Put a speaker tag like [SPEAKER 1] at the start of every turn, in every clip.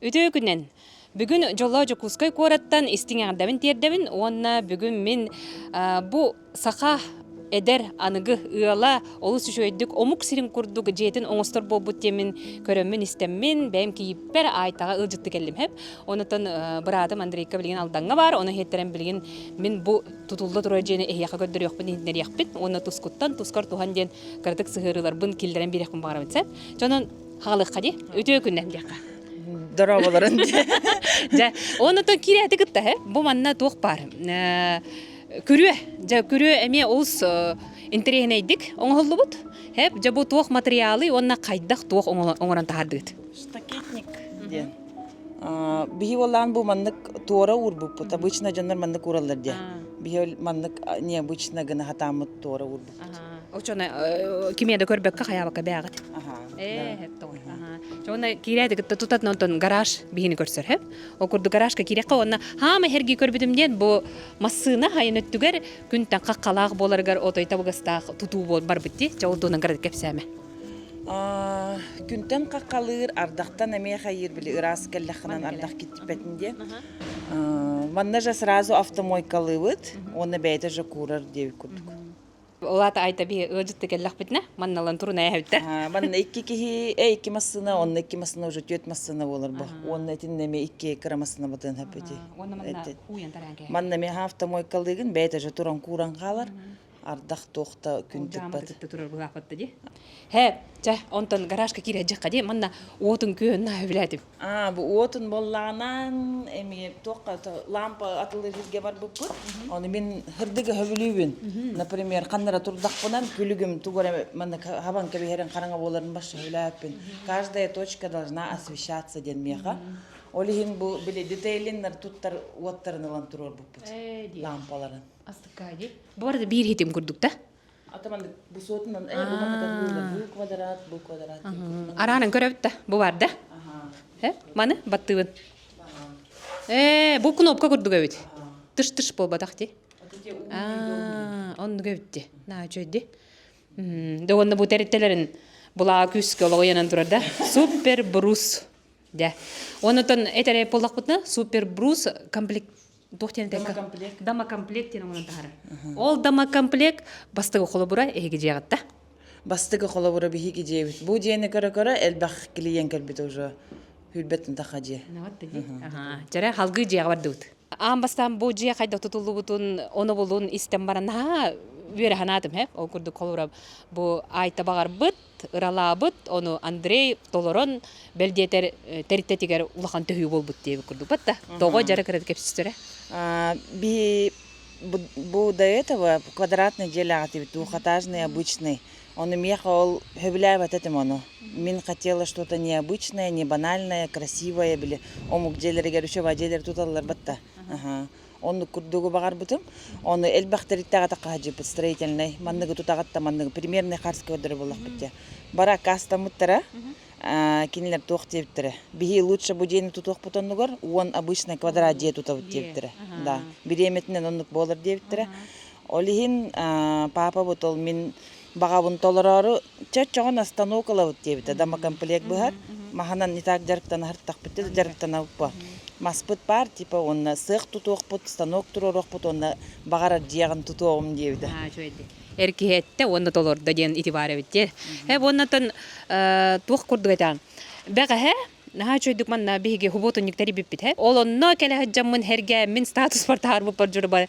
[SPEAKER 1] Үтүө күнүнэн! Бүгүн дьоллоох Дьокуускай куораттан истиҥ эҕэрдэбин тиэрдэбин уонна бүгүн мин бу саха эдэр аныгы ыала олус үчүгэйдик омук сирин курдук дьиэтин оҥостор буолбут диэммин көрөммүн истэммин бэйэм кийииппэр Аайтаҕа ыалдьытты кэллим хэп. Онтон быраатым Андрейка билигин Алдаҥҥа баар, ону иһиттэрэн билигин мин бу тутулла турар дьиэни эһиэхэ көрдөрүөхпүн иһитиннэриэхпин уонна тускуттан тускар туһан диэн кыратык сыһыарыыларбын киллэрэн биэриэхпин баҕарабын сөп. Дьонон хаалыахха дии. Үтүө күннэн диэххэ.
[SPEAKER 2] Дорооболорун.
[SPEAKER 1] Дьэ, оннотон киирээти кытта һэ. Бу манна туох баар? Күрүө. Дьэ, күрүө эмиэ олус интэриэһинэйдик оҥоһуллубут. Хэп, дьэ бу туох материалы уонна хайдах туох оҥорон таһаардыгыт?
[SPEAKER 2] Штакетник диэн. Биһи уоллаан бу маннык туора уурбуппут. Обычно дьоннор маннык уураллар диэ. Биһи маннык необычно гына хатааммыт туора уурбуппут.
[SPEAKER 1] Очоно кимиэ да көрбөккө хайаабакка бээҕит. Ээ, Чоҕуна киирээти кытта тутат онтон гараж биһини көрсөр хэп. Ол курдук гаражка киирэххэ уонна хаама эргий көрбүтүм диэн бу массыына хайын өттүгэр күнтэн хаххалаах буоларыгар отой табыгастаах тутуу барбыт дии. Чэ ол туһунан кыратык кэпсээмэ.
[SPEAKER 2] Күнтэн хаххалыыр, ардахтан эмиэ хайыыр били ыраас кэллэххинэн ардах киттиппэтин диэн. Манна же сразу автомойкалыыбыт уонна бэйэтэ же куурар диэбит курдук.
[SPEAKER 1] Улаата айта би ыалдьытты кэллэхпитинэ манналан турунай эһэбиттэ.
[SPEAKER 2] Манна икки киһи, э икки массыына, онно икки массыына уже түөрт массыына буолар бу. Уонна итиннэ эмиэ икки кыра массыына батыан хэппити.
[SPEAKER 1] Уонна манна ууйан тараан кэһэ.
[SPEAKER 2] Манна эмиэ автомойкалыыгын бэйэтэ же туран кууран хаалар. Ардах туох да күн тыкпат.
[SPEAKER 1] Кытта турар былаахпатта ди. Хэ, чэ, онтон гаражка киирэ дьахха ди манна уотун күөн наһаа билээтим.
[SPEAKER 2] Аа, бу уотун боллаҕынан эмиэ туохха лампа атыллыыр сиргэ барбыппыт. Ону мин һырдыгы хөбүлүүбүн. Например, ханнара турдахпынан күлүгүм тугу эрэ маннык хабан кэбиһэрин хараҥа буоларын башша хөбүлээппин. Каждая точка должна освещаться диэн миэхэ. Ол иһин бу били детейлиннэр туттар уоттарын ылан туруорбуппут. Лампаларын.
[SPEAKER 1] Астыкка дии. Бу барыта биир хитим курдук да?
[SPEAKER 2] Атаман бу суотунан э бу маннык бу квадрат, бу квадрат.
[SPEAKER 1] Араанан көрөбүт да, бу бар да. Э, маны баттыыбын. Э, бу кнопка курдук эбит. Тыш-тыш буолбатах дии. Аа, оннук эбит дии. Наа үчүгэй дии. Да уонна бу тэрилтэлэрин булаа күүскэ олоҕуйанан турар да. Супер брус. Дэ. Онотон этэрэ буоллахпытына супер брус комплект туох диэн
[SPEAKER 2] Домокомплект.
[SPEAKER 1] Домокомплект диэн оҥорон таһаарар. Ол домокомплект бастакы холобура эһиги дьиэҕит да?
[SPEAKER 2] Бастакы холобура биһиги дьиэбит. Бу дьиэни көрө-көрө элбэх клиент кэлбит уже. Хүрбэт таха дьиэ.
[SPEAKER 1] Дьэрэ халгыы дьиэҕэ бардыбыт. Аан бастаан бу дьиэ хайдах тутуллубутун, ону булун истэн баран наһаа үөрэ санаатым һэ. Ол курдук холобура бу Айта баҕарбыт, ыралаабыт, ону Андрей толорон бэл диэтэр тэрилтэтигэр улахан төһүү буолбут диэбит курдук да тоҕо дьара кыра кэпсистэрэ
[SPEAKER 2] Би бу до этого квадратный дьиэлээх двухэтажный обычный. Ону миэхэ ол сөбүлээбэт этим ону. Мин хотела что-то необычное, не банальное, красивое били омук дьиэлэригэр үчүгэй дьиэлэри туталлар батта. Оннук курдугу баҕарбытым. Ону элбэх тэрилтэҕэ хаһдьыппыт строительнай. Манныгы тутаҕыт да манныгы примерный харс көрдөрө буоллахпыт дьэ. Бары аккаастаммыттара. Кинилэр туох диэбиттэрэ. Биһи лучше бу дьиэни тутуохпут оннугар уон обычный квадрат дьиэ тутабыт диэбиттэрэ. Да, бириэмэтинэн оннук буолар диэбиттэрэ. Ол иһин папа бут ол мин баҕабын толороору чөччөҕүн остановка ылабыт диэбитэ домокомплект быһар маһынан не так дьарыктанаһыртахпыт да дьарыктанабыт маспыт баар типа уонна сыах тутуохпут станок туруоруохпут уонна баҕарар дьиэҕин тутуоҕум диэбитэ
[SPEAKER 1] эр киһи эттэ уонна толордо диэн ити баар эбит дии э уоннатан туох курдук этэн бэҕэһээ Наһаа үчүгэйдик манна биһиги хубуотунньук тэрийбиппит һэ. Ол онно кэлэ сылдьаммын һэргээммин статуспар таһаарбыппар дьурба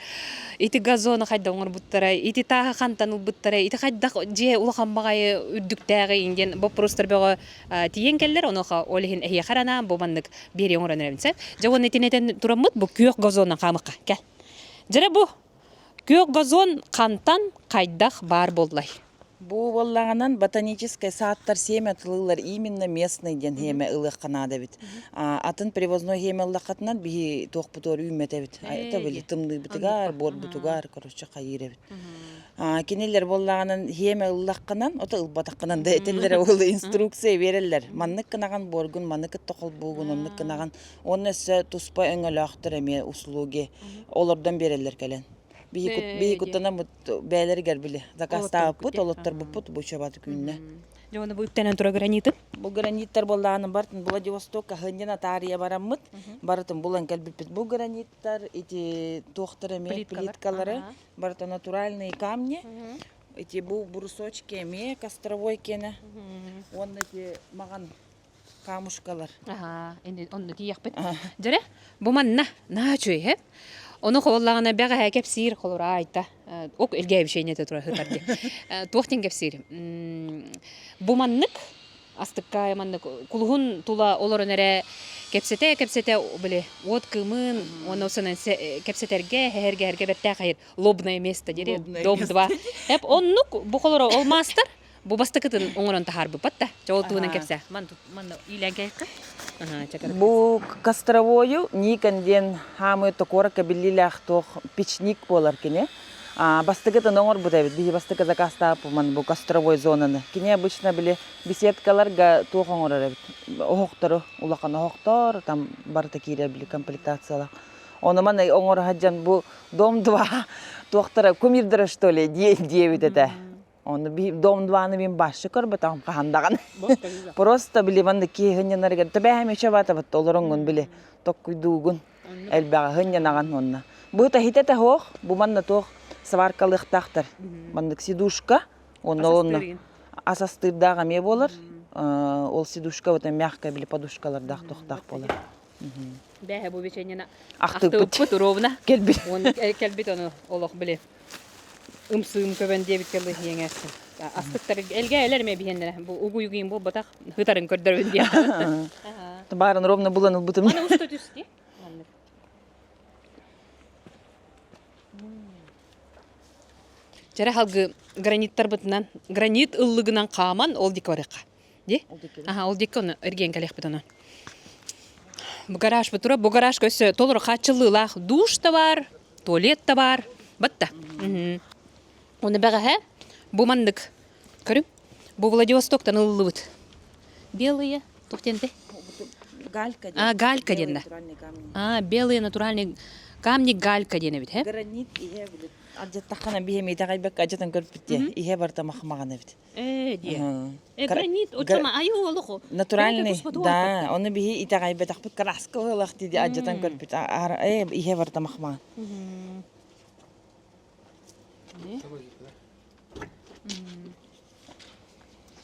[SPEAKER 1] ити газону хайдах оҥорбуттара, ити тааһы хантан ылбыттара, ити хайдах дьиэ улахан баҕайы үрдүктээҕий диэн боппуруостар бөҕө тиийэн кэллэр. Онуоха ол иһин эһиэхэ эрэ анаан бу маннык биэрии оҥорон эрэбин сөп. Дьэ уонна итини этэн тураммыт бу күөх газонунан хаамыахха. Кэл. Дьэрэ бу күөх газон хантан хайдах баар буоллай?
[SPEAKER 2] Бу буоллаҕынан ботаническай саадтар семя ылыллар именно местный диэн хиэмэ ылыахха наада эбит. Атын привозной хиэмэ ыллаххытынан биһи туохпутугар үүммэт эбит. Это били тымныыбытыгар, буорбутугар, короче, хайыыр эбит. Кинилэр буоллаҕынан хиэмэ ыллаххынан, ото ылбатаххынан да этэллэр ол инструкция биэрэллэр. Маннык гынаҕын буоргун, маны кытта холбуугун, оннук гынаҕын. Уонна өссө туспа өҥөлөөхтөр эмиэ услуги олордон биэрэллэр кэлэн. Биһи куттанаммыт бээлэригэр били заказтаабыппыт, олотторбуппут бу чабаты күннэ.
[SPEAKER 1] Дьэ уонна бу үктэнэн тура граниты?
[SPEAKER 2] Бу граниттар буоллаҕына бартын Владивостокка хынньан атаарыйа бараммыт, барытын булан кэлбиппит. Бу граниттар ити туохтар эмиэ плиткалары, барыта натуральные камни. Ити бу брусочки эмиэ костровой киэнэ. Уонна ити маҕан камушкалар.
[SPEAKER 1] Аха, онно тиийэхпит. Дьэрэ, бу манна наһаа үчүгэй һэ. Ону холлаҕына бэҕэһээ кэпсиир холура айта. Ок илгээбишейнете тура сытар дии. Туох диэн кэпсиир? Бу маннык астыкка маннык кулуһун тула олорон эрэ кэпсэтэ кэпсэтэ били уот кыымын уонна осынан кэпсэтэргэ эһэргэ бэртээх айыр лобное место дири дом два эп оннук бу холоро ол маастар Бу бастакытын оҥорон таһаарбыппат да. Чэ, ол туһунан кэпсээ. Ман манна иилээн кээххэ.
[SPEAKER 2] Бу костровою Никон диэн хаамыы токуоракка биллиилээх туох печник буолар кини. Бастакытын оҥорбут эбит. Биһи бастакы заказтааппыман бу костровой зонаны. Кини обычно били беседкаларга туох оҥорор эбит. Оһохтору, улахан оһохтор, там барыта киирэр били комплектациялаах. Ону маны оҥоро сылдьан бу дом два туохтара кумирдара что ли диэбит этэ. Ону дом дваны мин башы көрбөтөҕүм хаһан даҕаны. Просто били маннык киһи сынньанарыгар төбөөһөм үчэ баатабыт олороҥҥун били токкуйдуугун элбэҕи сынньанаҕын уонна. Бу таһитэ суох, бу манна туох сваркалыахтаахтар. Маннык сидушка, уонна онно ас астыырдаах эмиэ буолар. Ол сидушка вот мягкая били подушкалардаах туохтаах буолар.
[SPEAKER 1] Бээһэ бу печеньена
[SPEAKER 2] Ахтыппыт
[SPEAKER 1] ровно.
[SPEAKER 2] Кэлбит.
[SPEAKER 1] Кэлбит ону олох били ымсыым көбөн диэбиккэ лыһиэҥэс астыктар элгэ элэр эмэ биһиэннэрэ бу угуйугуйун буолбатах хытарын көрдөрөбүн диэн
[SPEAKER 2] Баарын ровно булан ылбытым.
[SPEAKER 1] Аны уста түсти. Чэрэ халгы граниттарбытынан гранит ыллыгынан хааман ол дик барыахха. Ди? Аха, ол дикки ону эргиэн кэлиэхпит ону. Бу гараж бу тура, бу гаражка өссө толору хааччыллыылаах душ да бар, туалет да бар. Батта. Оны бэҕэһээ бу маннык көрүҥ. Бу Владивостоктан ылыллыбыт. Белые, туох диэн
[SPEAKER 2] Галька
[SPEAKER 1] А, галька диэн да. А, белые натуральные камни галька диэн эбит,
[SPEAKER 2] э? Гранит иһэ билит. Адьаттаххана биһи итэҕэйбэккэ адьатан көрбүт иһэ барта махмаҕан эбит.
[SPEAKER 1] Ээ диэ. Э, гранит, оччома айыы олоху.
[SPEAKER 2] Натуральный, да, оны биһи итэҕэйбэтэхпит краска ылах диди адьатан көрбүт. Э, иһэ барта махмаҕан.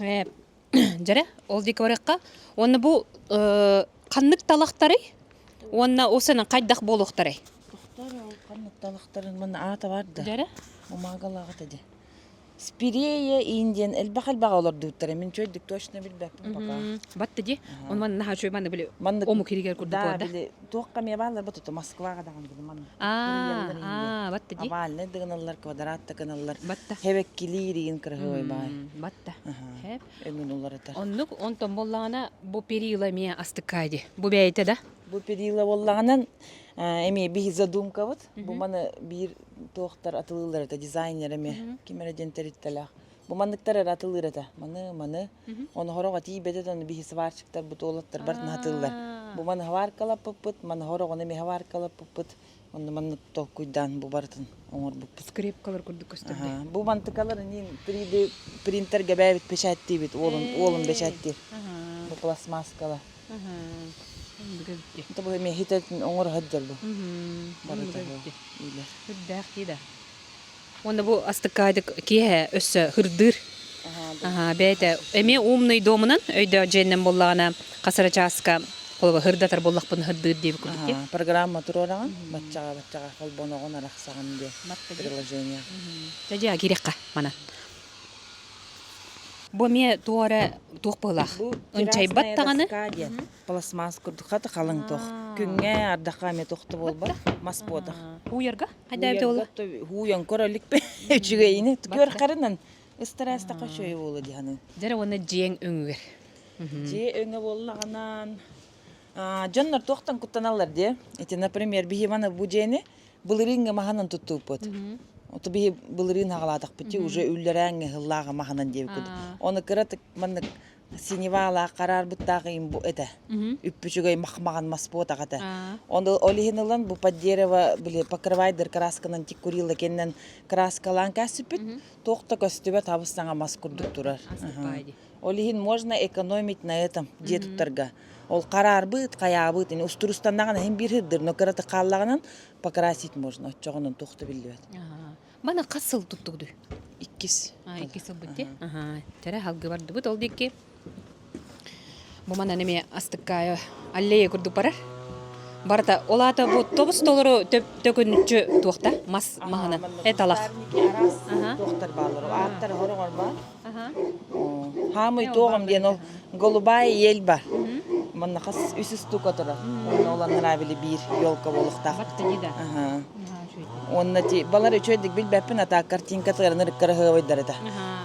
[SPEAKER 1] Э, дьэрэ, ол диэки барыахха. Уонна бу ханнык талахтарый? Уонна ол сенен хайдах буолуохтарай?
[SPEAKER 2] Тохтор ол ханнык талахтарын мына аата бар да.
[SPEAKER 1] Дьэрэ?
[SPEAKER 2] Умаагалааҕыта дии. Спирея Индиан элбэх-элбэх олордубуттара. Мин чөйдүк точно билбэппин пока.
[SPEAKER 1] Батта дии. Он манна наһаа үчүгэй манна били
[SPEAKER 2] Маннык
[SPEAKER 1] омук иһигэр курдук
[SPEAKER 2] да
[SPEAKER 1] буолда.
[SPEAKER 2] били туохха эмиэ бааллар бу туту Москваҕа даҕаны били манна.
[SPEAKER 1] Аа, аа, батта дии.
[SPEAKER 2] Овальный да гыналлар, квадрат да гыналлар.
[SPEAKER 1] Батта.
[SPEAKER 2] Хэбэккилиир игин кырыһыай баай.
[SPEAKER 1] Батта. Хэп.
[SPEAKER 2] Өҥүн уларытар.
[SPEAKER 1] Оннук онтон буоллаҕына бу перила эмиэ астыккаа дии. Бу бэйэтэ да.
[SPEAKER 2] Бу перила буоллаҕынан эмиэ биһи задумкабыт. Бу маны биир туохтар атылыыллар этэ, дизайнер эмиэ ким эрэ диэн тэрилтэлээх. Бу манныктар эрэ атылыыр этэ. Маны, маны. Ону хороҕо тиийбэтэ да, ону биһи сварщиктарбыт, уолаттар барытын атыыллар. Бу маны хаваркалаппыппыт, маны хороҕону эмиэ хаваркалаппыппыт. Онно маннык толкуйдаан бу барытын оҥорбуппут.
[SPEAKER 1] Скрепкалар курдук көстөрдө.
[SPEAKER 2] Бу мантыкалар нин 3D принтерге бэйэбит печаттиибит, уолун, уолун печаттиир. Бу пластмасскала. Это бу эмиэ хитэтин оҥоро сылдьар бу. Барыта бу илэр.
[SPEAKER 1] Үрдээх дии да. Уонна бу астыккаадык киэһэ өссө хырдыыр. Аха, бэйэтэ эмиэ умный домунан өйдөөх дьиэннэн буоллаҕына хас эрэ чааска холобур хырдатар буоллахпын хырдыыр диэбит курдук дии.
[SPEAKER 2] Программа туруораҕын баччаҕа баччаҕа холбоноҕун арахсаҕын диye приложение.
[SPEAKER 1] Дьэ дьиэ киириэххэ манан. Бу эмиэ туох эрэ туох быһыылаах?
[SPEAKER 2] Бу
[SPEAKER 1] Ынчайбат
[SPEAKER 2] террасная
[SPEAKER 1] даҕаны.
[SPEAKER 2] доска диэн пластмасс курдук хата халыҥ туох. Күҥҥэ ардахха эмиэ туох да буолбат, мас буотах.
[SPEAKER 1] Ууйарга? Хайда эбитэ буолла?
[SPEAKER 2] Ууйан көрө иликпин үчүгэйини. Көр харынан ыстараастаха үчүгэй буолуо дии саныыбын.
[SPEAKER 1] Дьэ уонна дьиэҥ өҥүгэр.
[SPEAKER 2] Дьиэ өҥө буоллаҕынан дьоннор туохтан куттаналлар диэ. Ити, например, биһи маны бу дьиэни былырыыҥҥы маһынан туттубуппут. Ото биһи былырыын хаҕалаатахпыт дии уже үллэрээҥҥи ыһыллааҕы маһынан диэбит курдук. Оны кыратык маннык Синевалаах хараарбыттаах им бу этэ. Үппүчүгэй махмаҕан мас буотах этэ. Оны ол иһин ылан бу под дерево били покрывайдыр красканан тиккурила кэннэн краскалаан кээсиппит. Туох да көстүбэт абыс саҥа мас курдук турар. Ол иһин можно экономить на этом дьиэ туттарга. Ол хараарбыт, хайаабыт, ини устурустаннаҕына иһин биир сырдыр, но кыратык хааллаҕынан покрасить можно, оччоҕунан туох да биллибэт.
[SPEAKER 1] Мана хас сыл туттугуй?
[SPEAKER 2] Иккис.
[SPEAKER 1] Иккис сыл бутти. Тэрэ халгы бардыбыт ол диэки. Бу манан эмиэ астыккаайа аллея курдук барар. Барыта ол аата бу тобус толору төкүнүччү туохта мас маһынан эталах.
[SPEAKER 2] Араас туохтар бааллар. Ааттар хороҕор баар. Хаамый туоҕум диэн ол голубая ель бар. Манна хас үс устука турар. Онно ол анараа били биир елка буолуохтаах. Уонна ти балар үчүгэйдик билбэппин атаа картинка тыгарын кыраһыабайдар этэ.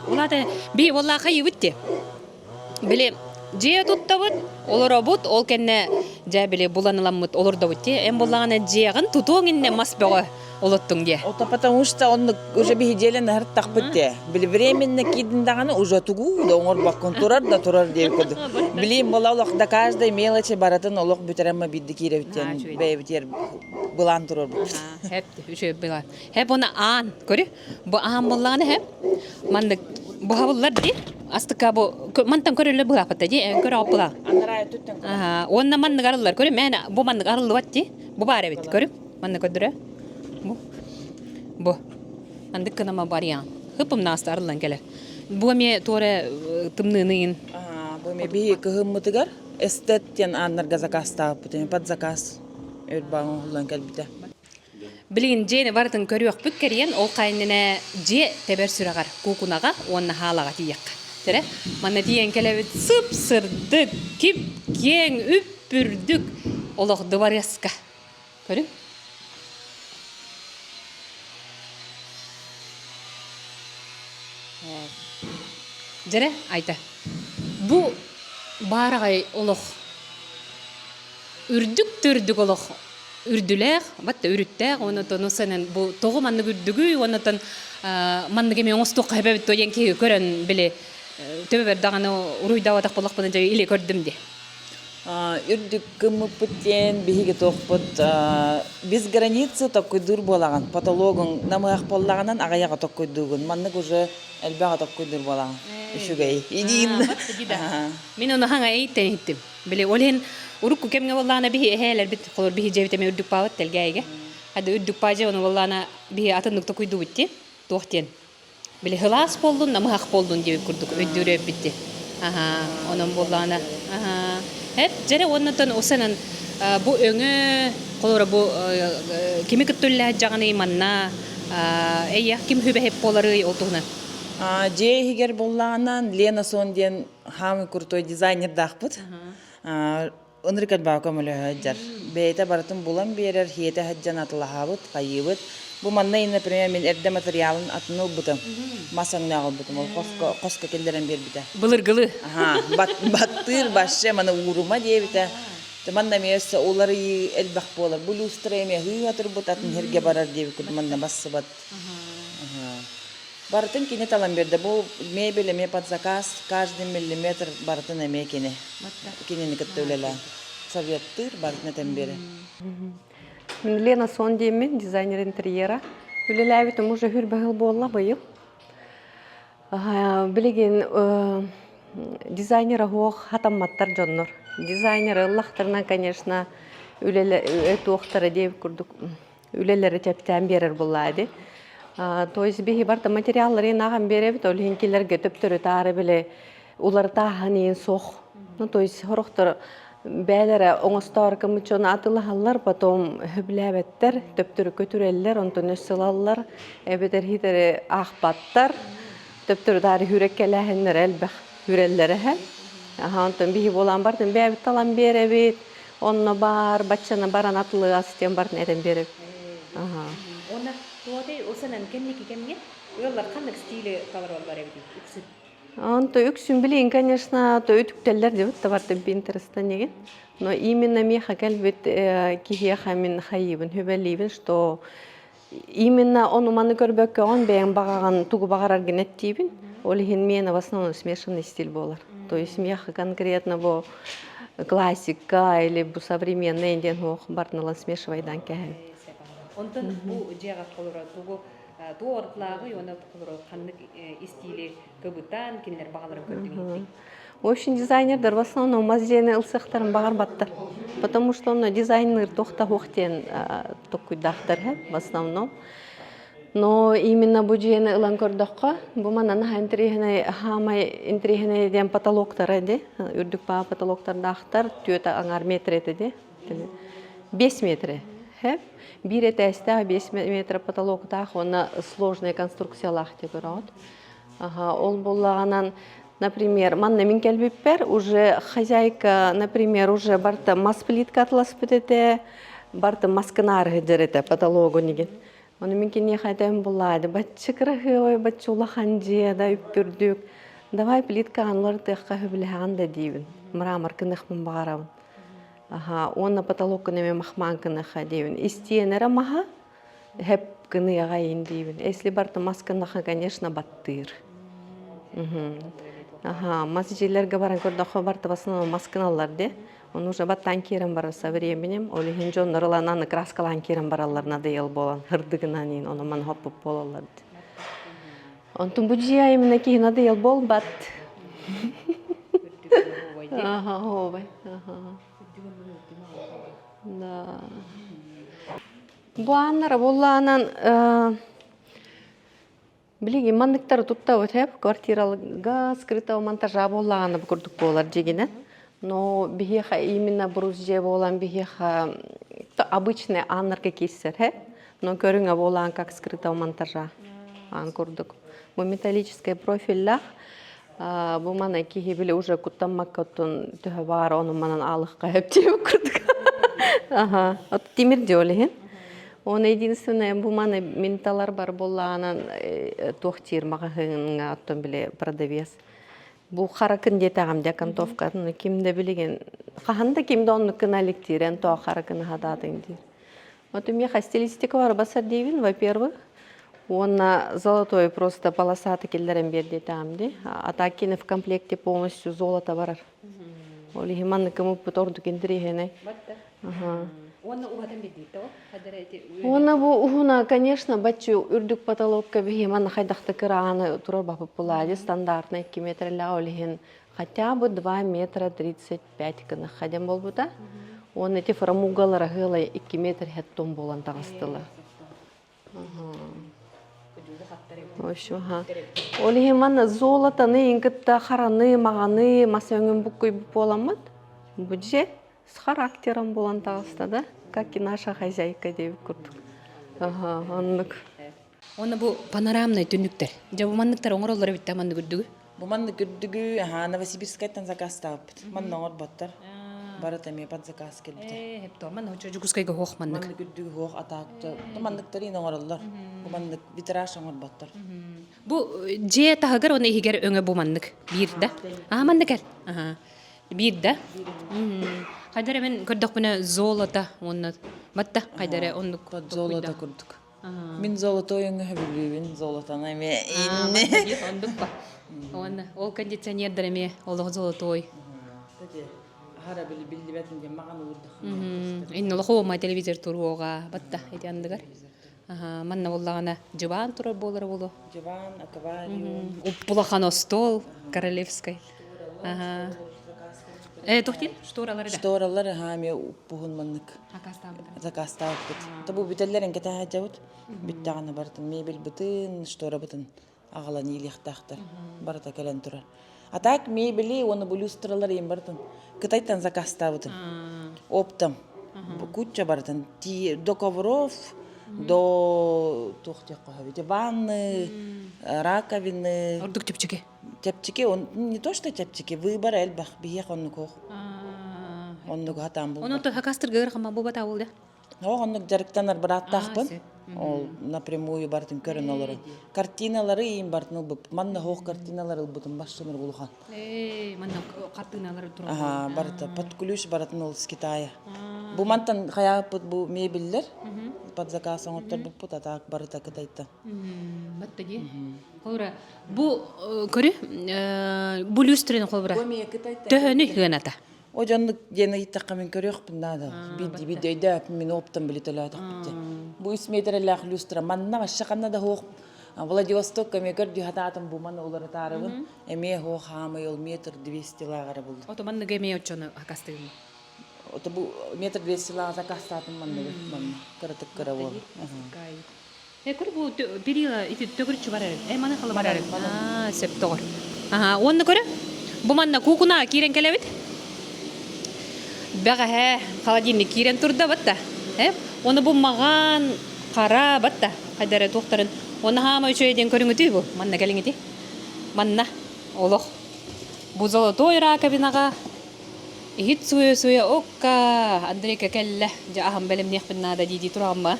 [SPEAKER 1] Улаата би уоллаахха йыбыт ти. Били дьиэ туттабыт, олоробут, ол кэннэ дьэ били булан ыламмыт олордобут ти. Эн буллаҕына дьиэҕин тутуоҥ иннэ мас бөҕө олоттуҥ диэ.
[SPEAKER 2] Это потому что он уже биһидиэлэн аһыртахпыт те. Били временно киирдин даҕаны уже тугу да оҥорбоккун турар да турар диэн курдук. Билим була олох да каждой мелочи барытын олох бүтэрэммэ биирдэ киирэбит диэн бэйэбитигэр былаан турарбыт.
[SPEAKER 1] Хэп үчүгэй былаан. Хэп уна аан көрү. Бу аан буллаҕына хэп маннык буһабыллар ди. Астыкка бу мантан көрөллөр быһааппыта ди көрө оппула.
[SPEAKER 2] Анараа өттүттэн
[SPEAKER 1] Аха, уонна маннык арыллар. Көрү мээнэ бу маннык арыллыбат ди. Бу баар эбит. Көрү. Маннык көрдөрө. Бу. Бу. Андык гынама барыйаан. Хыппым нааста арыллан кэлэр. Бу эмиэ туора тымныыныйын.
[SPEAKER 2] Бу эмиэ биһи кыһыммытыгар эстет диэн ааннарга заказтаабыппыт. Под заказ өр баҕа оҥоһуллан кэлбитэ.
[SPEAKER 1] Билигин дьиэни барытын көрүөхпүт кэрийэн, ол хайыннэнэ дьиэ тэбэр сүрэҕэр куукунаҕа уонна хаалаҕа тиийиэххэ. Тэрэ, манна тиийэн кэлэбит сып-сырдык, кип-киэҥ, үп-үрдүк олох дыбарыаска. Көрүҥ. Дьэрэ, Айта, бу баараҕай олох үрдүк төрдүк олох үрдүлээх, батта үрүттээх, онотон сэнэн бу тоҕо маннык үрдүгүй, онотон маннык эми оҥостуохха сөбөбүт диэн киһи көрөн били төбөбөр даҕаны уруйдаабатах буоллахпына дьэ или көрдүм дии.
[SPEAKER 2] Үрдүк гыммыппыт диэн биһиги туохпут без границы токкуйдуур буолаҕын. Потологуҥ намыһах буоллаҕынан аҕыйаҕа токкуйдуугун. Маннык уже элбэҕи токкуйдуур буолаҕын. Үчүгэй. Идиин.
[SPEAKER 1] Мин ону хаҥа эйиттэн иһиттим. Били ол иһин урукку кэмҥэ буоллаҕына биһи эһээлэрбит холор биһи дьиэбит эмиэ үрдүк паабыт тэлгээйигэ. Хады үрдүк паа дьиэ ону буоллаҕына биһи атыннык токуйдубут дии. Туох диэн. Били хылаас буоллун, намыһах буоллун диэбит курдук өйдүүр эбиппит дии. Аһаа, онон буоллаҕына аһаа. Эп дьэрэ уоннатан усанан бу өҥө холобура бу кими кытта үллэһит дьаҕаный манна эйиэх ким хүбэһип буоларый ол туһунан.
[SPEAKER 2] Дьиэ иһигэр буоллаҕынан Лена Сон диэн хаамый крутой дизайнердаахпыт. Ынырык элбэҕи көмөлөһө сылдьар. Бэйэтэ барытын булан биэрэр, хиэтэ сылдьан атылаһабыт, хайыыбыт. Бу манна, например, мин эрдэ материалын атын ылбытым. Мас өҥнөөх ылбытым. Ол хоско, хоско киллэрэн биэрбитэ.
[SPEAKER 1] Былыргылы.
[SPEAKER 2] Аха, баттыыр баще маны уурума диэбитэ. Манна эмиэ өссө уларыйыы элбэх буолар. Бу люстра эмиэ һыы атырбыт атын сиргэ барар диэбит курдук манна бассыбат. Барытын кини талан биэрдэ. Бу мебель эмиэ под заказ, каждый миллиметр барытын эмиэ кини. Кинини кытта үлэлээн. Советтыыр, барытын этэн биэрэр.
[SPEAKER 3] Мин Лена Сон диэммин, дизайнер интерьера. Үлэлээбитим уже хүрбэһил буолла быйыл. Билигин дизайнер оһуох хатамматтар дьоннор. Дизайнер ыллахтарынан, конечно, үлэлэ туохтара диэбит курдук үлэлэри чэпчээн биэрэр буоллаа дии. То есть биһи барта материалларын ааҕан биэрэбит, ол иһин кинилэргэ төптөрү таары били уларытааһын иһин суох. Ну, то есть сорохтор бээлэрэ оҥостоор кымыччону атылаһаллар, потом сөбүлээбэттэр, төптөрү көтүрэллэр, онтон өссө ылаллар, эбэтэр хитэри аахпаттар, төптөрү таары хүреккэлээһиннэрэ элбэх хүрэллэр эһэ. Аха, онтон биһи буолан бартын бэйэбит талан биэрэбит, Онно баар, баччаны баран атылыас диэн барын этэн биэрэбит.
[SPEAKER 1] Уонна туотай усанан кэнники кэмҥэ ыаллар ханнык стили талараллар эбитий үксүн?
[SPEAKER 3] Онто үксүн билигин, конечно, то үтүктэллэр дебит табартын Pinterest'тан деген. Но именно миэхэ кэлбит киһиэхэ мин хайыыбын, хүбэлиибин, что именно ону маны көрбөккөҕүн бэйэҥ баҕаҕын тугу баҕараргын эттиибин. Ол иһин миэнэ в основном смешанный стиль буолар. То есть миэхэ конкретно бу классика или бу современный диэн суох барытын смешивайдан кэһэн.
[SPEAKER 1] Онтон бу дьиэҕэ толору тугу туох ортолааҕый уонна толору ханнык истиили кыбытан кинилэр баҕаларын көрдүҥ
[SPEAKER 3] В общем, дизайнердар в основном мас дьиэни ылсыахтарын баҕарбаттар. Потому что онно дизайнер туох да диэн токкуйдаахтар в основном. Но именно бу дьиэни ылан көрдөххө, бу манан наһаа интэриэһинэй, хаамай интэриэһинэй диэн потолоктара ди, үрдүк баа потолоктардаахтар, түөрт аҥаар метр этэ ди. 5 метр. Биир этээстээх 5 метр потолоктаах уонна сложная конструкциялаах диye көрөҕүт. Аха, ол буоллаҕынан, например, манна мин кэлбиппэр уже хозяйка, например, уже барта мас плитка атласпыт этэ, барта маскынаар сылдьар этэ потологун игин. Ону мин киниэхэ этэн буллаады, бачча кыраһыабай, бачча улахан дьиэ да үптүрдүк. Давай плиткаҕын уларытыахха сөбүлэһэҕин да диибин. Мрамор гыныахпын баҕарабын. Аха, уонна потолоккун эмиэ махмаан гыныахха диибин. Истиэнэрэ маһа, Хэп гыныаҕа иин диибин. Если барыта мас гыннаха, конечно, баттыыр. Аха, мас дьиэлэргэ баран көрдөххө, барыта в основном мас гыналлар дии. Ону уже баттаан киирэн барар со временем. Ол иһин дьоннор ылан аны краскалаан киирэн бараллар надоел буолан, һырдыгынан иин, ону маны хоппут буолаллар дии. Онтун бу дьиэ именно киһи надоел буолбат. Аха, оһуобай. Аха. Да. Бу ааннара буоллаҕынан билигин манныктары туттабыт эп квартираларга скрытого монтажа буоллаҕына бу курдук буолар дьигинэн. Но биһиэхэ именно брус дьиэ буолан биһиэхэ обычный ааннарга киирсэр э но көрүҥэ буолаан как скрытого монтажа аан курдук. Бу металлическай профиллаах бу мана киһи били уже куттаммакка оттон төһө баар ону манан аалыхха хөптүөбүт курдук. Аха. От тимир диол иһин. Оны единственное бу маны мин талар бар буоллаҕынан туох диир маҕаһыыҥҥа оттон били продавец бу харакын диэтэҕим дьэ окантовкатын ким да билигин хаһан да ким да оннук гына иликтиирэн тоо харакын аһатаатыҥ диир. Вот у меня стилистика бар басар диибин, во-первых. Уонна золотой просто полосатый киллэрэн биэрдиэтэҕим дии. А так кини в комплекте полностью золото барар. Ол иһин маннык ымыппыт ордук интэриэһинэй.
[SPEAKER 1] Ага. Уонна уһатан биэрдиитэ ол?
[SPEAKER 3] Уонна бу уһуна, конечно, баччы үрдүк потолокка биһи манна хайдахта кырааны турар бапып булади стандартный 2 метрлээх ол иһин хотя бы 2 метра 35 гыныхха диэн буолбута. Уонна ити фрамугалара ыалай 2 метр хеттон буолан таҕыстылар. В общем, ага. Ол иһин манна золотоны иин кытта хараны, маҕаны, мас өҥүн буккуйбут буоламмыт. Бу дьиэ с характером буолан таҕыста да, как и наша хозяйка диэбит курдук. Ага, оннук.
[SPEAKER 1] Уонна бу панорамнай түннүктэр. Дьэ бу манныктар оҥороллор эбит да маннык үрдүгү.
[SPEAKER 2] Бу маннык үрдүгү аһаа Новосибирскайтан заказтаабыппыт. Манна оҥорботтор. Барыта эмиэ под заказ кэлбитэ.
[SPEAKER 1] Ээ, хептоо манна хочо Дьокуускайга суох маннык.
[SPEAKER 2] Маннык үрдүгү суох атаакта. Манныктар иин оҥороллор. Бу маннык витраж оҥорботтор.
[SPEAKER 1] Бу дьиэ таһыгар уонна иһигэр өҥө бу маннык биир да. Аа маннык эр. Аха. Биир да. Хайдар эмен көрдөхпүнэ золото уонна батта хайдар эрэ оннук
[SPEAKER 2] Под золото курдук. Мин золотой өҥө сөбүлүүбүн, золотону эмиэ инни.
[SPEAKER 1] Оннук ба. Уонна ол кондиционердар эмиэ олох золотой.
[SPEAKER 2] Аһара били биллибэтин диэн маҕан уурдах.
[SPEAKER 1] Инна олохуома телевизор туруоҕа батта ити анныгар. Манна буоллаҕына дьыбаан турар буолара буолуо.
[SPEAKER 2] Дьыбаан, аквариум.
[SPEAKER 1] Уппулахан остуол королевскай. Э, туох диэн? Шторалары да.
[SPEAKER 2] Шторалар аһаа эмиэ уппуһун маннык. Заказтаабыппыт. Табу бүтэллэрин кэтэһээдьэбит. Бүттэҕинэ барытын мебельбытын, шторабытын аҕалан иилиэхтээхтэр. Барыта кэлэн турар. А так мебели уонна бу люстралар иин барытын Кытайтан заказтаабытым. Оптом. Куча барытын. До ковров, до туох диэххэ ванны, раковины.
[SPEAKER 1] Ордук чэпчэки.
[SPEAKER 2] Чэпчэки, он не то что чэпчэки, выбор элбэх, биһиэх оннук ох. Оннук хатаан булбат.
[SPEAKER 1] Онон хакастырга ыарахама буолбата ол да?
[SPEAKER 2] Ох, оннук дьарыктанар бырааттаахпын. Ол напрямую бартын көрөн олорон. Картиналары иин бартын ылбыт. Манна хоох картиналар ылбытым башшыныр улахан.
[SPEAKER 1] Ээ, манна хартыыналар тураллар.
[SPEAKER 2] Аха, барыта под ключ барытын ол с Китая. Бу мантан хаyaаппыт бу мебеллер. под заказ оҥотторбуппут, а так барыта Кытайтан.
[SPEAKER 1] Батта дии. Холобура, бу көрү, бу люстраны холобура төһөнү ыаната?
[SPEAKER 2] О дьоннук диэн ыйыттахха мин көрүөхпүн наада. Биирдии биирдэ өйдөөппүн мин оптом билитэлээтэхпит. Бу үс метрэлээх люстра манна вообще ханна да суох Владивостокка эмиэ көрдүү хатаатым бу маны уларытаарыбын. Эмиэ суох хаамый ол метр 200 лааҕара булду.
[SPEAKER 1] Ото манныгы эмиэ оччону акастыгын.
[SPEAKER 2] Ото бу метр 200 лааҕа закастаатым манныгы манна кыратык кыра буол.
[SPEAKER 1] Э, көр бу перила ити төгүрүччү бар эрэ. Э, маны хала бар эрэ. Аа, сөп тоҕор. Аха, уонна көрө. Бу манна куукуна киирэн кэлэбит. Бэҕэһээ холодильник киирэн турда батта. Э, оны бу маҕан хара батта. Хайдара туохтарын. Оны хаама үчүгэй диэн көрүҥүтүй бу. Манна кэлиҥити. Манна олох. Бу золотой раковинаҕа иһит суйа-суйа окка Андрейка кэллэ. Дьэ аһым бэлэмниэхпин наада дии-дии тураҕын ба.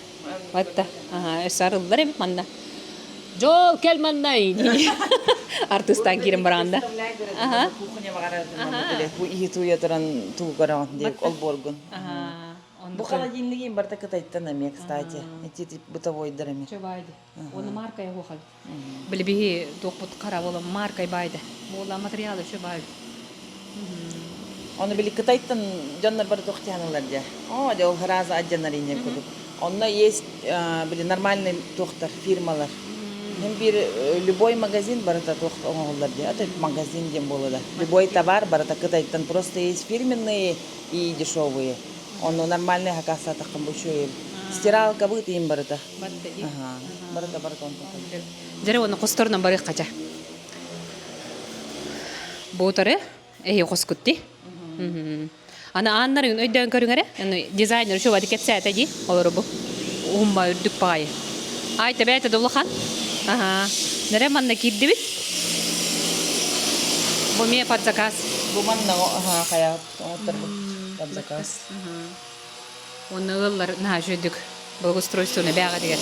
[SPEAKER 1] Батта. Аха, өссө арыллар эбит манна. Дьол, кэл манна дии. Артыстаан киирэн бараанда. Аха.
[SPEAKER 2] Кухня баҕарардым бу иһит уйа туран туу көрөҕүн диэк олбуоргун. Бу холодильнигин барыта Кытайтан эмиэ, кстати. Эти бытовойдар эмиэ.
[SPEAKER 1] Чө байды. Оны маркай хуохал. Били биһи туохпут хара болом маркай байды. Буола материалы чө байды.
[SPEAKER 2] Оны били Кытайтан дьоннор бары туохтиһаналар дьэ. О, дьэ ол сразу адьанар инньэ курдук. Онно есть били нормальный туохтар фирмалар. Хин бир любой магазин барыта туох оҥоһуллар дии. Это магазин диэн буолла да. Любой товар барыта Кытайтан просто есть фирменные и дешевые. Онно нормальный хакассатаххын бу үчүгэй. Стиралка быт иин барыта. Ага. Барыта барыта онтон.
[SPEAKER 1] Дьэрэ уонна хосторунан барыаххача. Буутары эһи хоскутти. Аны ааннарын өйдөөн көрүҥ эрэ. Дизайнер үчүгэй бады кэпсээтэ дии олору бу. Уһумма үрдүк баҕайы. Ай тэбээтэ да улахан. Аха. Нэрэ манна киирдибит. Бу эмиэ под заказ.
[SPEAKER 2] Бу манна хайа оҥотторбут под заказ.
[SPEAKER 1] Уонна ыаллар наһаа үчүгэйдик благоустройствоны бээҕэтигэр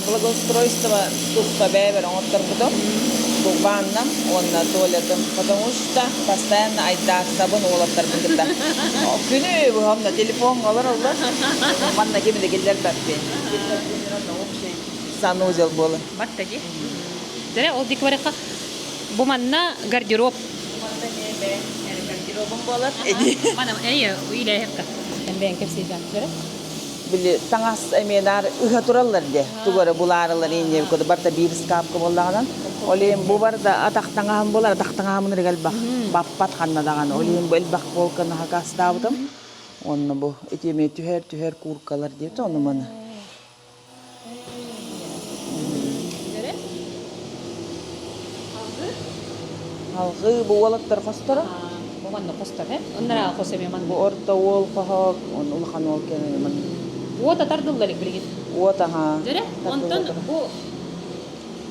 [SPEAKER 2] Благоустройство туспа бэйэбэр оҥотторбутум. Бу ваннам уонна туалетым, потому что постоянно айдаарсабын уолаттарбын кытта. Күнү быһа телефоҥҥа олороллор. Манна кими да киллэрбэппин. Общий санузел буолар.
[SPEAKER 1] Батта дии. Дьэ, ол дик барыха бу манна гардероб.
[SPEAKER 2] Манна эмиэ бэйэм гардеробум буолар.
[SPEAKER 1] Мана эйэ илээхка. Бэйэҥ кэпсиэйдээн
[SPEAKER 2] Били таҥас эмиэ наар ыһа тураллар дии. Тугу эрэ булаарылар инньэ барыта биир ыскаапка буоллаҕынан. Ол иһин бу барыта атах таҥаһым буолар, атах таҥаһым ынырык элбэх. Баппат ханна даҕаны. Ол иһин бу элбэх полканы хакастаабытым. Онно бу ити эмиэ түһэр-түһэр кууркалар диэбит ону маны. Алгыы бу уолаттар хосторо.
[SPEAKER 1] Бу манна хостор, э? Оннара хос эмиэ манна.
[SPEAKER 2] Бу орто уол хоһо, он улахан уол кэнэ манна.
[SPEAKER 1] Уот атардыллар билигин.
[SPEAKER 2] Уот аха.
[SPEAKER 1] Дөрө, онтон бу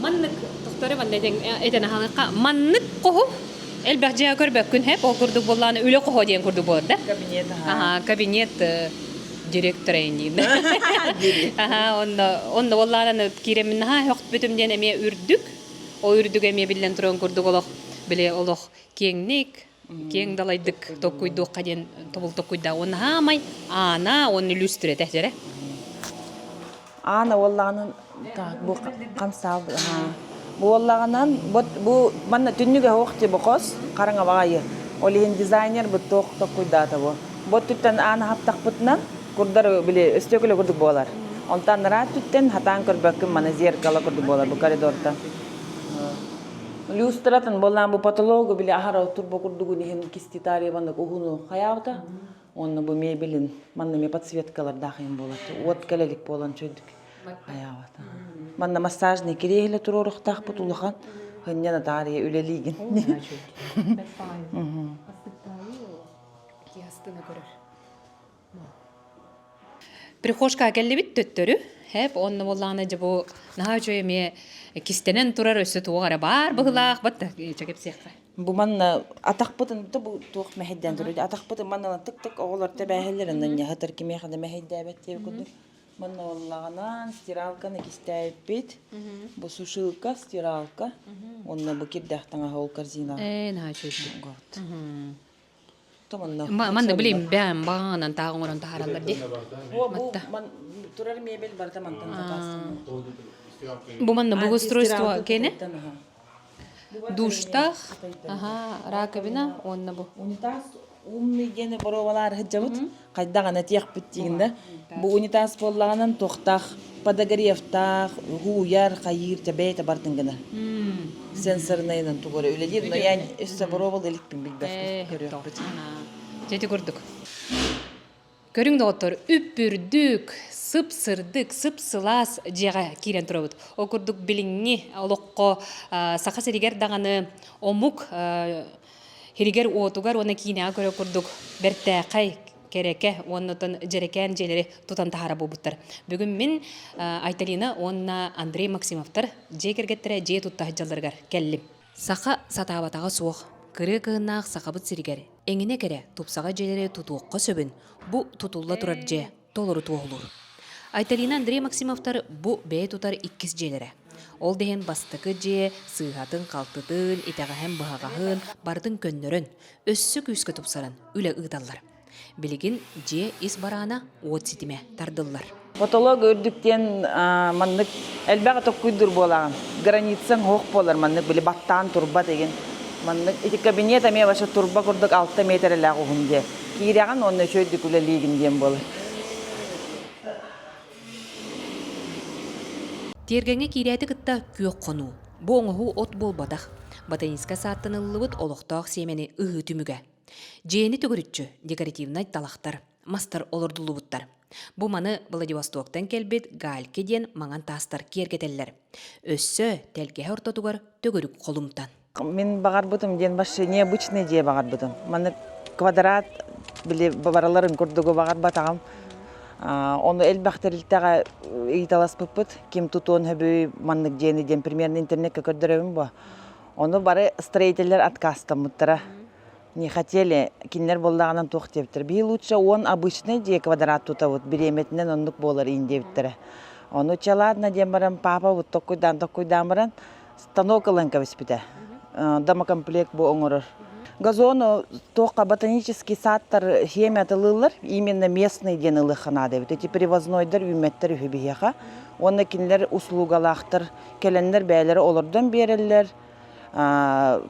[SPEAKER 1] маннык тохтору манна этэн аһалыкка маннык хоһу элбэх дьиэ көрбөккүн хэп ол курдук буоллааны үлэ хоһо диэн курдук буолар да?
[SPEAKER 2] Кабинет аха.
[SPEAKER 1] Аха, кабинет директора инниин. Аха, онно онно буоллааны киирэммин наһаа хөхпүтүм диэн эмиэ үрдүк. Ол үрдүк эмиэ биллэн туран курдук олох били олох киэҥник киэҥ далайдык токкуйдуохха диэн тобул токкуйда. Уонна хаамай аана уонна үлүстүрэтэ дьэрэ.
[SPEAKER 2] Аана уоллаҕынан бу хамсаал бу уоллаҕынан бу манна түннүгэ суох ти бокос хараҥа баҕайы. Ол иһин дизайнер бу туох токкуйдаата бу. Бу өттүттэн аана хаптахпытынан курдар били өстөкүлэ курдук буолар. Онтон анараа өттүттэн хатаан көрбөккүн маны зеркало курдук буолар бу коридортан. Люстратын буоллаан бу потологу били аһара турбо курдугун иһин киститария маннык уһуну хайаабыта. Онно бу мебелин манна ме подсветкалардаах иһин буолар. Уот кэлэлик буолан чөйдүк хайаабат. Манна массажный кириэһилэ туруорухтаахпыт улахан. Хынньана таарыйа үлэлиигин.
[SPEAKER 1] Прихожка кэллибит төттөрү. Хэп онно буоллаҕына дьэ бу наһаа үчүгэй эмиэ кистэнэн турар өссө туох эрэ баар быһыылаах бат чэ кэпсиэххэ.
[SPEAKER 2] Бу манна атахпытын бу туох мэһэйдээн турар атахпытын манна тык-тык оҕолор тэбээһэллэр онно ньаһытар кимиэхэ да мэһэйдээбэт диэбит курдук. Манна буоллаҕынан стиралканы кистээбиппит. Бу сушилка, стиралка. Онно бу кирдээх таҥаһа ол корзинаҕа.
[SPEAKER 1] Ээ наһаа үчүгэй.
[SPEAKER 2] Вот. Томонно.
[SPEAKER 1] Манна билим бэм баҕанан тааҕы оҥорон таһаараллар дии.
[SPEAKER 2] Бу
[SPEAKER 1] Матта.
[SPEAKER 2] Турар мебель барыта мантан заказ.
[SPEAKER 1] Бу манна благоустройство кene? Душтаах, аха, раковина уонна бу.
[SPEAKER 2] Унитаз умный диэни боруобалаары сылдьабыт. Хайдах ана тиэхпит диигин да. Бу унитаз буоллаҕынан туохтаах подогревтаах, ууйар, хайыыр, бэйэтэ бартын гына. Сенсорнайынан тугу эрэ үлэлиир. Но я өссө боруобал иликпин билбэппин көрүөхпүт.
[SPEAKER 1] Дьэ ити курдук. Көрүҥ доҕоттор, үп-үрдүк, сып-сырдык, сып-сылаас дьиэҕэ киирэн турабыт. Ол курдук билиҥҥи олоххо Саха сиригэр даҕаны омук сиригэр-уотугар уонна киинэҕэ көрөр курдук бэртээхэй, кэрэкэ уонна оттон дьэрэкээн дьиэлэри тутан таһаара буолбуттар. Бүгүн мин Айталина уонна Андрей Максимовтар дьиэ кэргэттэрэ дьиэ тутта сылдьалларыгар кэллим. Саха сатаабатаҕа суох, кырыа кыһыннаах Сахабыт сиригэр эҥинэ кэрэ, тупсаҕай дьиэлэри тутуохха сөбүн бу тутулла турар дьиэ толору туоһулуур. Айталина Андрей Максимовтар бу бэйэ тутар иккис дьиэлэрэ. Ол да иһин бастакы дьиэ сыыһатын-халтытын, итэҕэһин-быһаҕаһын барытын көннөрөн, өссө күүскэ тупсаран үлэ ыыталлар. Билигин дьиэ ис бараана уот ситимэ тардыллар.
[SPEAKER 2] Потолок үрдүк диэн маннык элбэх токкуйдур буолаҕын. Границаҥ оһох буолар маннык били баттаан турба деген. Маннык ити кабинет эмиэ вообще турба курдук 6 метрэлээх уһун диэ. Киирэҕин уонна үчүгэйдик үлэлиигин диэн буолар.
[SPEAKER 1] Тиэргэҥҥэ киирээти кытта күөх хонуу. Бу оҥоһуу от буолбатах. Ботаническай сааттаныллыбыт олохтоох сиэмэни ыһыы түмүгэ. Дьиэни төгүрүччү декоративнай талахтар, мастар олордуллубуттар. Бу маны Владивостоктан кэлбит гальки диэн маҥан таастар киэргэтэллэр. Өссө тэлгэһэ ортотугар төгүрүк холумтан.
[SPEAKER 2] Мин баҕарбытым диэн вообще необычный дьиэ баҕарбытым. Маннык квадрат били бараларын курдугу баҕарбатаҕым. Ону элбэх тэрилтэҕэ ыйыталаспыппыт. Ким тутуон сөбүй маннык дьиэни диэн примерно интернеккэ көрдөрөбүн буо. Ону бары строителлэр отказтаммыттара. Не хотели, кинилэр буоллаҕынан туох диэбиттэр. Биһи лучше он обычный дьиэ квадрат тутабыт, бириэмэтинэн оннук буолар иин диэбиттэрэ. Ону чэ ладно диэн баран папа вот токкуйдаан токкуйдаан баран станок ылан кэбиспитэ. Домокомплект бу оҥорор. Газону туохха ботанический садтар химия атылыыллар, именно местный диэн ылыахха наада эбит. Эти привознойдар үүммэттэр үһү биһиэхэ. Уонна кинилэр услугалаахтар кэлэннэр бэйэлэрэ олордон биэрэллэр,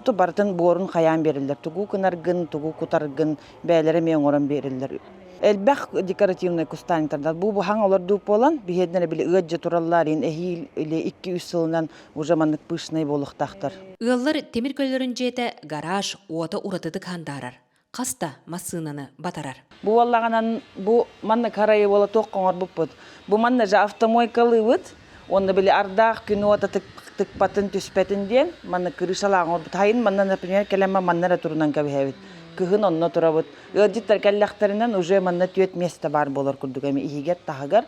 [SPEAKER 2] ту барытын буорун хайаан биэрэллэр, тугу гынаргын, тугу кутаргын бэйэлэрэ эмиэ оҥорон биэрэллэр. Элбэх декоративнай кустарниктардар бу быһаҥ олордуу буолан биһиэннэрэ били ыаддьа тураллар ин эһиил или 2-3 сылынан уже маннык пышный буолуохтаахтар.
[SPEAKER 1] Ыаллар тимир көлөлөрүн дьиэтэ гараж уота уратытык хандаарар. Хас да массыынаны батарар.
[SPEAKER 2] Бу буоллаҕынан бу маннык харайы буола туох оҥорбуппут. Бу манна же автомойкалыыбыт. Уонна били ардаах күн уота тыкпатын түспэтин диэн манна крышалаах оҥорбут. Хайын манна, например, кэлэн манна эрэ турунан кэбиһэбит. Кыһын онно турабыт. Ыалдьыттар кэллэхтэринэн уже манна түөрт миэстэ баар буолар курдук эми иһигэр таһыгар.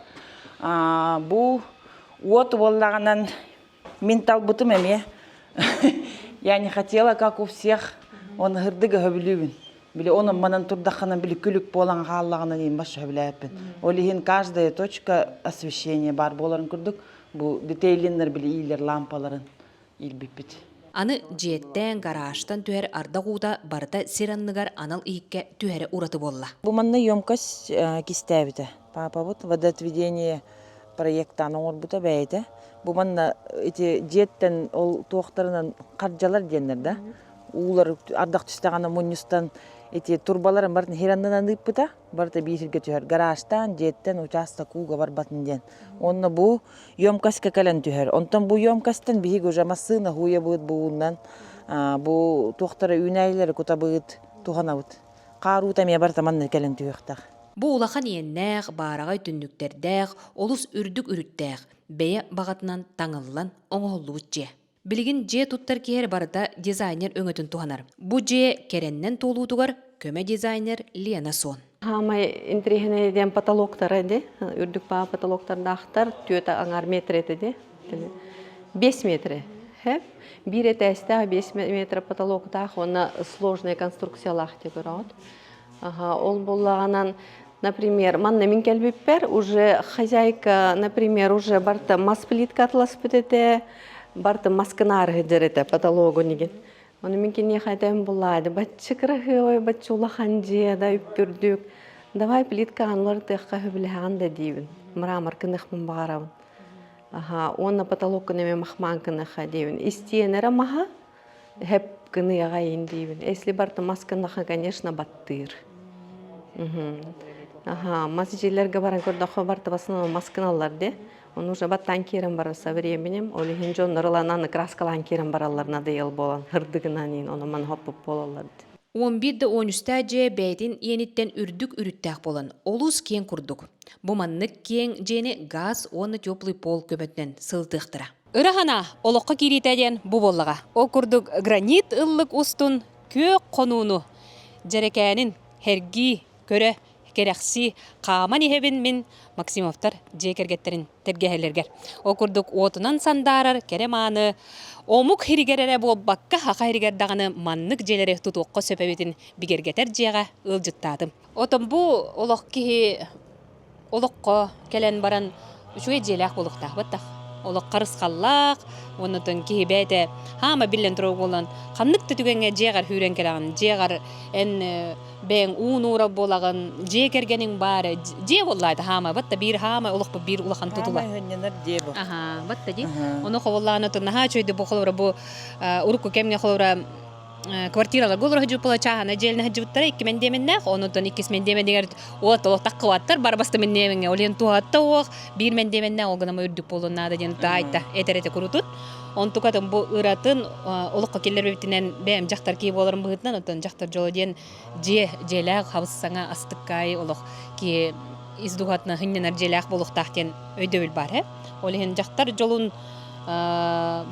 [SPEAKER 2] Бу уот буоллаҕынан Мин талбытым эмиэ. Я не хотела, как у всех. Он ырдык өһөбүлүүбүн. Били онон манан турдаххына били күлүк буолан хааллаҕына диэн бас сөбүлээппин. Ол иһин каждая точка освещения баар буоларын курдук бу детейлиннэр били иилэр лампаларын иилбиппит.
[SPEAKER 1] Аны дьиэттэн, гаражтан түһэр ардах уута барыта сир анныгар анал иһиккэ түһэрэ ураты буолла.
[SPEAKER 2] Бу манна емкость кистээбитэ. Паапабыт водоотведение проектаан оҥорбута бэйэтэ. Бу манна ити дьиэттэн ол туохтарынан хардьалар диэннэр да уулар ардах түстэҕинэ мунньустан ити турбаларын барытын хираннынан ыыппыта барыта биир сиргэ түһэр гаражтаан дьиэттэн учаастак ууга барбатын диэн уонна бу емкостька кэлэн түһэр онтон бу емкостьтан биһиги уже массыына һууйабыт бу уунан бу туохтара үүнээйилэри кутабыт туһанабыт хаар уута эмиэ барыта манна кэлэн түһүөхтээх
[SPEAKER 1] Бу улахан иэннээх, баараҕай түннүктэрдээх, олус үрдүк үрүттээх, бэйэ баҕатынан таҥыллан оҥоһуллубут дьиэ. Билигин дьиэ туттар киһи эрэ барыта дизайнер өҥөтүн туһанар. Бу дьиэ кэрэннэн туолуутугар көмө дизайнер Лена Сон.
[SPEAKER 3] Хаамай интэриэһинэй диэн потолоктара ди, үрдүк баа потолоктардаахтар, түөтэ аҥаар метр этэ ди. 5 метр. Биир этээстээх 5 метр потолоктаах уонна сложная конструкциялаах диye көрөҕүт. Ага, ол буоллаҕынан, например, манна мин кэлбиппэр уже хозяйка, например, уже барыта мас плитка атласпыт этэ, барыта маскынаар сылдьар этэ потологун игин. Ону мин киниэхэ этэн булаады, бачча кыраһыабай, бачча улахан дьиэ да үптүрдүк. Давай плиткаҕын уларытыахха сөбүлэһэҕин да диибин. Мрамор гыныахпын баҕарабын. Аха, уонна потолоккун эмиэ махмаан гыныахха диибин. Истиэнэрэ маһа хэп гыныаҕа иин диибин. Если барыта мас гыннаха, конечно, баттыыр. Аха, мас дьиэлэргэ баран көрдөххө барыта в основном мас гыналлар дии. Ону уже баттаан киирэн барар со временем. Ол иһин дьоннор ылан аны краскалаан киирэн бараллар надоел буолан, һырдыгынан иин, ону маны хоппут буолаллар дии.
[SPEAKER 1] 11 да 13 дьиэ бэйэтин иэниттэн үрдүк үрүттээх буолан, олус киэҥ курдук. Бу маннык киэҥ дьиэни газ уонна теплый пол көмөтүнэн сылытыахтара. Ыра санаа олоххо киириитэ диэн бу буоллаҕа. Ол курдук гранит ыллык устун күөх хонууну дьэрэкээнин сэргии, көрө, кэрэхсии хааман иһэбин мин Максимовтар дьиэ кэргэттэрин тэлгэһэлэригэр. Ол курдук уотунан сандаарар кэрэ-мааны омук сиригэр эрэ буолбакка, саха сиригэр даҕаны маннык дьиэлэри тутуохха сөп эбитин бигэргэтэр дьиэҕэ ыалдьыттаатым. Отон бу олох киһи олоххо кэлэн баран үчүгэй дьиэлээх буолуохтаах баттах. Олох харысхаллаах, оннотон киһи бэйэтэ хаама биллэн турар буолан ханнык да түгэҥҥэ дьиэҕэр сүүрэн кэлэҕин, дьиэҕэр эн бэйэҥ уун уурар буолаҕын, дьиэ кэргэниҥ баар, дьиэ буоллаата хаама, батта биир хаама олохпут биир улахан тутула.
[SPEAKER 2] Хаама өһөннөнөр дьиэ бу.
[SPEAKER 1] Аха, батта дии. Ону хобуллаана то наһаа үчүгэй бу холобура бу урукку кэмҥэ холобура квартираларга олоро сылдьыбыт чааһына дьиэлэнэ сылдьыбыттара икки мэндиэмэннээх, онутан иккис мэндиэмэнигэр уот олох таккыбаттар барбаста мэндиэмэҥҥэ ол иһин туһатта уох биир мэндиэмэннээх ол гынан үрдүк буолуон наада диэн таайта этэр этэ курутун. Онтукатын бу ыратын олоххо киллэрбитинэн бэйэм дьахтар киһи буоларым быһыытынан оттон дьахтар дьоло диэн дьиэ дьиэлээх хабыс саҥа астыккаайы олох киһи ис дууһатынан сынньанар дьиэлээх буолуохтаах диэн өйдөбүл баар ээ. Ол иһин дьахтар дьолун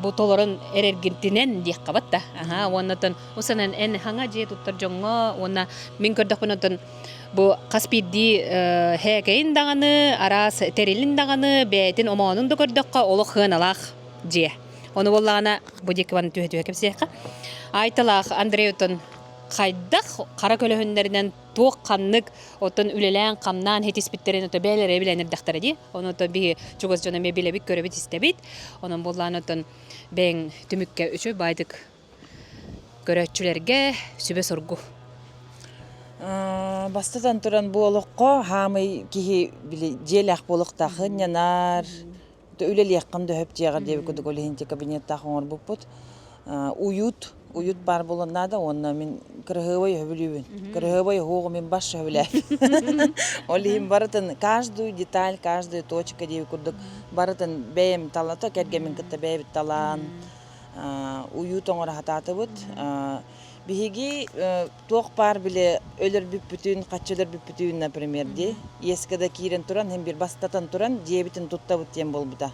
[SPEAKER 1] бу толорон эрэргинтинэн диэххэ батта. Аха уонна оттон усанан эн хаҥа дьиэ туттар дьоҥҥо уонна мин көрдөхпүнэ оттон бу хас биирдии һээкэйин даҕаны араас тэрилин даҕаны бэйэтин омоонун да көрдөххө олох сыаналаах дьиэ. Ону буоллаҕына бу диэки баран түһэ-түһэ кэпсиэххэ. Айталаах Андрей оттон хайдах хара көлөһүннэринэн туох ханнык оттон үлэлээн-хамнаан хитиспиттэрин ото бэйэлэрэ билэн эрдэхтэрэ дии. Ону оттон биһи чугас дьон эмиэ билэбит, көрөбүт, истэбит. Онон буоллаан оттон бэйэҥ түмүккэ үчүгэй баайдык көрөөччүлэргэ сүбэ-соргу.
[SPEAKER 2] Бастатан туран бу олоххо хаамый киһи били дьиэлээх буолуохтаах ынньанар, үлэлиэххин да сөп дьиэҕэр диэбит курдук ол иһин кабинеттаах оҥорбуппут. Уют, уют баар буолуон наада уонна мин кыраһыабай сөбүлүүбүн. Кыраһыабай оһуоҕу мин бас сөбүлээбин. Ол иһин барытын каждую деталь, каждую точка диэбит курдук барытын бэйэм талата кэргэммин кытта бэйэбит талаан уют оҥоро сатаатыбыт. Биһиги туох баар били өлөрбүппүтүн, хаччы өлөрбүппүтүн, например, дии, иэскэ да киирэн туран, иһин бир бастатан туран, дьиэбитин туттабыт диэн буолбута.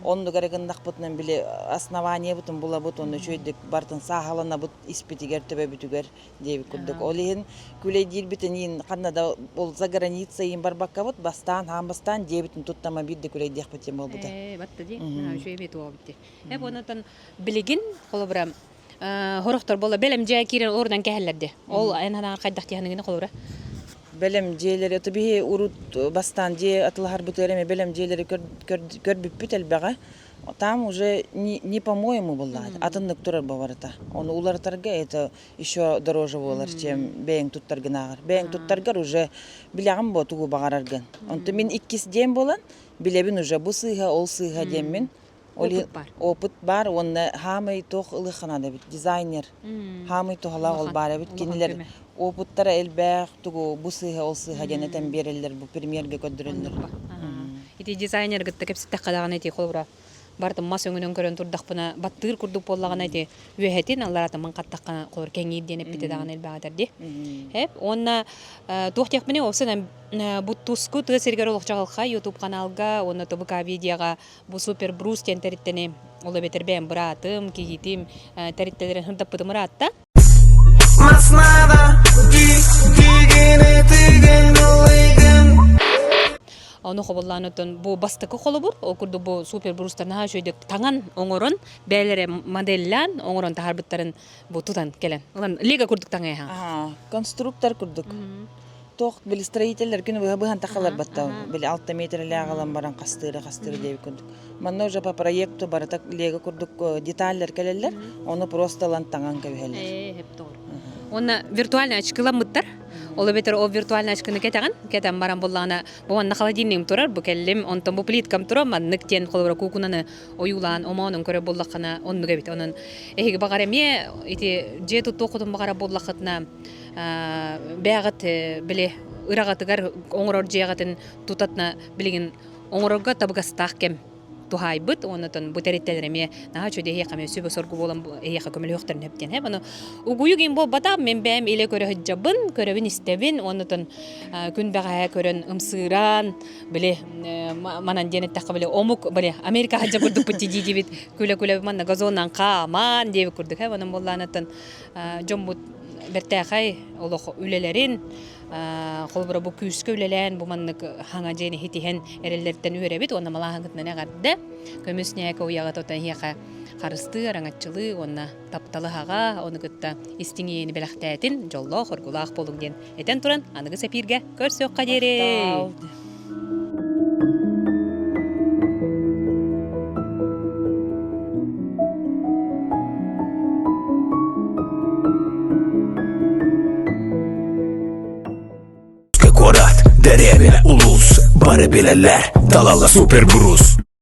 [SPEAKER 2] Оннук эрэ гыннахпытынан били основаниебытын булабыт, уонна үчүгэйдик барытын сааһыланабыт испитигэр, төбөбүтүгэр диэбит курдук. Ол иһин күлэйдиирбитин иин ханна да ол за граница иин барбаккабыт, бастаан, хаан бастаан дьиэбитин туттама биир да күлэйдиэхпит диэн буолбута.
[SPEAKER 1] Ээ, батта дии. Үчүгэй бит уолбут дии. Э, буонатан билигин холобура Хорохтор буолла бэлэм дьиэ киирэн олорунан кэһэллэр дии. Ол эн ханаҕар хайдах тиһаныгыны холобура?
[SPEAKER 2] Бэлэм дьиэлэри, это биһи урут бастаан дьиэ атылаһарбытыгар эмэ бэлэм дьиэлэри көрбүппүт элбэҕэ. Там уже не, не по-моему буоллаҕа, атыннык турар барыта. Ону уларытарга это еще дороже буолар, чем бэйэҥ туттаргынааҕар. Бэйэҥ туттаргар уже билэҕин буо тугу баҕараргын. Онтон мин иккис диэн буолан, билэбин уже бу сыыһа, ол сыыһа диэммин
[SPEAKER 1] Опыт баар.
[SPEAKER 2] Опыт баар уонна хаамай туох ылыахха наада эбит дизайнер. Хаамай туһалаах ол баар эбит. Кинилэр опыттара элбэх тугу бу сыыһа ол сыыһа диэн этэн биэрэллэр бу премьергэ көрдөрөллөр.
[SPEAKER 1] Ити дизайнер кытта кэпсэттэххэ даҕаны ити холобура бартын мас өҥүнэн көрөн турдахпына баттыыр курдук буоллаҕына ити үөһэтин алларатыммын хаттаххына холобур кэҥиир диэн эппитэ даҕаны элбэҕэтэр дии. Эп уонна туох диэхпиний уопсайынан бу туску тыа сиригэр олох чаҕылхай YouTube каналга уонна ТВК видеоҕа Бу Супер Брус диэн тэрилтэни ол эбэтэр бэйэм быраатым, кийиитим тэрилтэлэрин сырдаппытым ыраатта. Ону хобуллаан оттон бу бастакы холобур, ол курдук бу Супер Брустар наһаа үчүгэйдик таҥан оҥорон, бэйэлэрэ моделлээн оҥорон таһаарбыттарын бу тутан кэлэн. Ылан лего курдук таҥайаһаҥ.
[SPEAKER 2] Аа, конструктор курдук. Туох били строителлэр күнү быһа быһан тахалар батта били алта метрэлээх ылан баран хастыыра хастыыра диэбит курдук. Манна уже по проекту барыта лего курдук деталлар кэлэллэр, ону просто ылан таҥан кэбиһэллэр.
[SPEAKER 1] Ээ, тоҕор. Уонна виртуальный очкиламмыттар. Ол эбэтэр ол виртуальный очкины кэтэҕин, кэтэн баран буллаҕына, бу манна холодильнигым турар, бу кэллим, онтон бу плиткам турар, маннык диэн холобура куукунаны ойуулаан, омоонун көрөр буоллаххына, оннук эбит. Онон эһиги баҕар эмиэ ити дьиэ туттуоххутун баҕарар буоллаххытына, бэйэҕит били ыраҕатыгар оҥорор дьиэҕитин тутатына билигин оҥорорго табыгастаах кэм туһаайбыт уонна бу тэрилтэлэр эмиэ наһаа үчүгэй эһиэхэ эмиэ сүбэ-соргу буолан эһиэхэ көмөлөһүөхтэрин сөп диэн ону угуйук им буолбатах мин бэйэм илэ көрө сылдьабын көрөбүн истэбин уонна күн бэҕэһээ көрөн ымсыыран били манан диэн эттэххэ били омук били Америка сылдьа курдукпут дии диибит күлэ-күлэ манна газоннан хааман диэбит курдук онон буоллаанаттан дьоммут бэртээхэй олох үлэлэрин Холобура бу күүскэ үлэлээн бу маннык хаҥа дьиэни иһитиһэн эрэллэртэн үөрэбит уонна малааһыҥкытынан эҕэрдэ көмүс ньээкэ уйаҕыт отон эһиэхэ харыстыы, араҥаччылыы уонна тапталы хаҕа, ону кытта истиҥ иэйиини бэлэхтээтин, дьоллоох, оргулаах буолуҥ диэн этэн туран аныгы сэпииргэ көрсүөххэ диэри!
[SPEAKER 4] Куорат, дэриэбинэ, улуус Бары билэллэр, талалла супер брус.